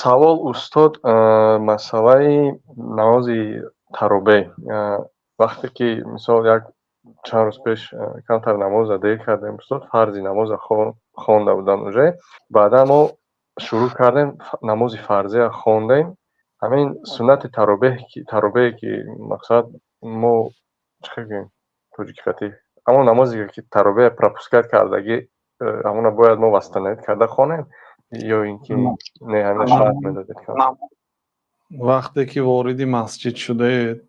Савол, устод, масъалаи намози таровеҳ. Вақте ки, мисол, як чанд рӯз пеш камтар намоза дер кардем, устод, фарзи намоза хонда будам уже. Баъдан мо шурӯъ кардем, намози фарзия хондем. Ҳамин суннати таровеҳе ки, мақсад, мо чӣ хел гӯем тоҷикӣ қатӣ, ҳамон намозе ки таровеҳ пропускать кардагӣ, ҳамона бояд мо восстановить карда хонем ё ин ки не? Ҳамина шарҳ медодед. Вақте ки вориди масҷид шудаед,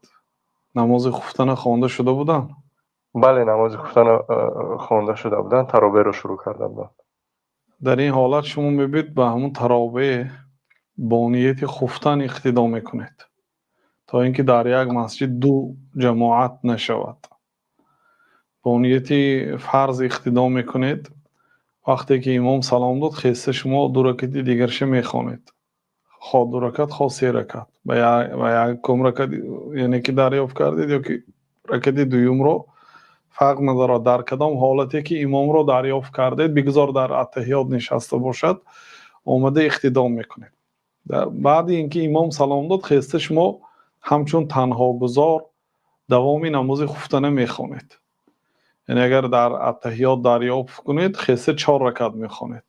намози хуфтана хонда шуда буданд? Бале, намози хуфтана хонда шуда буданд, таровеҳро шурӯъ карда буданд. Дар ин ҳолат шумо мебинед, ба ҳамун таровеҳ бо нияти хуфтан иқтидо мекунед, то ин ки дар як масҷид ду ҷамоат нашавад. Бо нияти фарз иқтидо мекунед. Вақте ки имом салом дод, хеста шумо ду ракати дигарша мехонед, хоҳ ду ракат, хоҳ се ракат. Ба якум ракат, яъне ки дарёфт кардед ё ки ракати дуюмро, фарқ надорад. Дар кадом ҳолате ки имомро дарёфт кардед, бигузор дар аттаҳиёт нишаста бошад, омада иқтидо мекунед. Баъди ин ки имом салом дод, хеста шумо ҳамчун танҳогузор давоми намози хуфтана мехонед. Яъне агар дар аттаҳиёт дарёфт кунед, хеста чор ракат мехонед.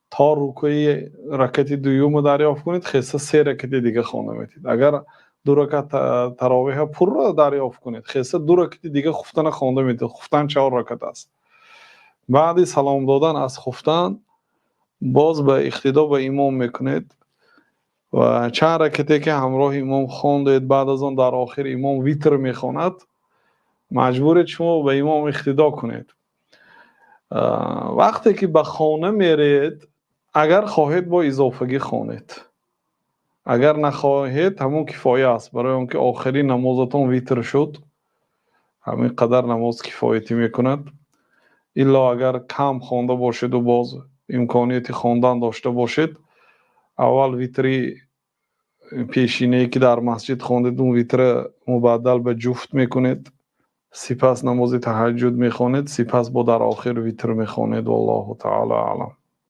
То рукӯи ракати дуюмро дарёфт кунед, хеста се ракати дига хонда метавонед. Агар ду ракат таровеҳа пурра дарёфт кунед, хеста ду ракати дига хуфтана хонда метавонед. Хуфтан чор ракат аст. Баъди салом додан аз хуфтан боз ба иқтидо ба имом мекунед ва чанд ракате ки ҳамроҳи имом хондед, баъд аз он дар охир имом витр мехонад, маҷбуред шумо ба имом иқтидо кунед. Вақте ки ба хона меред, агар хоҳед, бо изофагӣ хонед, агар нахоҳед, ҳамон кифоя аст, барои он ки охирин намозатон витр шуд, ҳамин қадар намоз кифоятӣ мекунад. Илло агар кам хонда бошеду боз имконияти хондан дошта бошед, аввал витри пешинае ки дар масҷид хондед, он витра мубаддал ба ҷуфт мекунед, сипас намози таҳаҷҷуд мехонед, сипас бо дар охир витр мехонед. Валлоҳу таъала аълам.